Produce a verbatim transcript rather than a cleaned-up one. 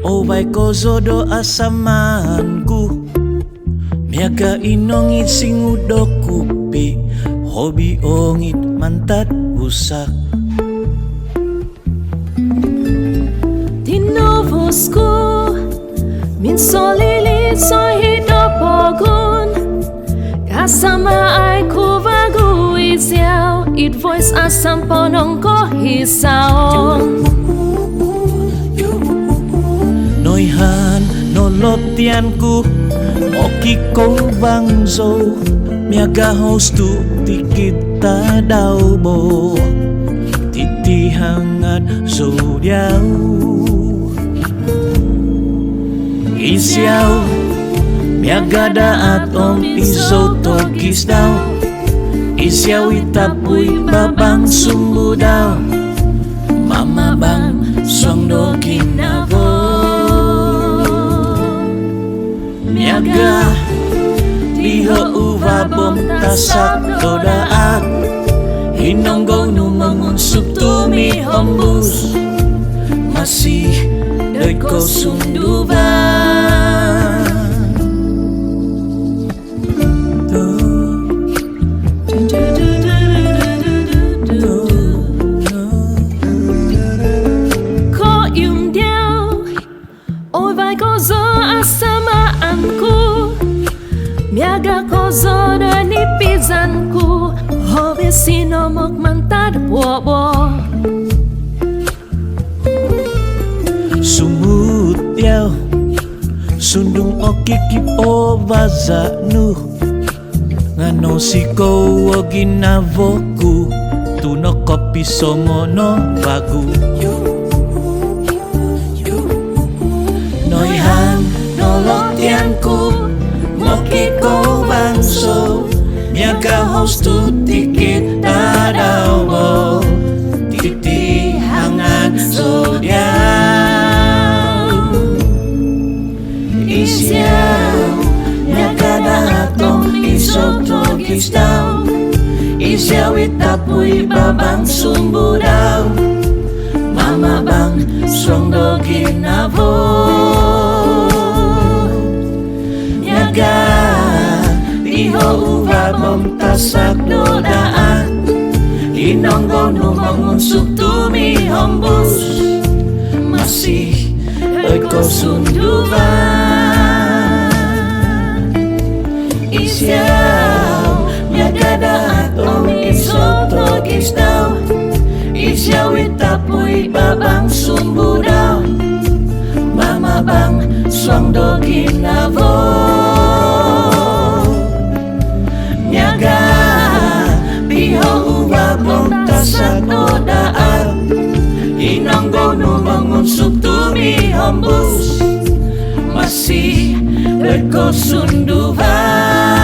Ovai kozo do asamaan ku, miaga' inongit singudok kupi', hobi ongit mantad usak. Tinovus ku, minsolili' sohi' do pogun, kasamaai ku vagu iziau, id vois asam ponong kohisaon. Noihaan no lotian ku, mokikou bangso, miaga' hous tu' tikid tadau bo, titi hangad zou diau. Iziau miaga' daat om izou togis dau, iziau i tapui babang sumbu dau, mamabang suang do ginavo. Miaga' diho' uvab om tasak do daat, hinonggo nu mongunsub tumihombus, masi doid kosunduvan. Koium diau, ovai kozo asamaan ku, miaga' kozo do nipizan ku, hobi sinomok mantad bobo. Sumut diau, sundung okikip o baza' nu, nga' nousikou o ginavo ku, tu' nokopisongo' no vagu. Noihaan no lotian ku, mokikou bangso, miaga' hous tu' tikid tadau bo, titi hangad zou diau. Iziau miaga' daat om izou togis dau, iziau i tapui babang sumbu dau, mamabang suang do ginavo. Miaga' diho' uvab om tasak do daat, hinonggo nu mongunsub tumihombus, masi doid kosunduvan. Iziau miaga' daat om izou togis dau, iziau i tapui babang sumbu dau, mamabang suang do ginavo. Miaga' diho' uvab om tasak do daat, hinonggo nu mongunsub tumihombus, masi doid kosunduvan.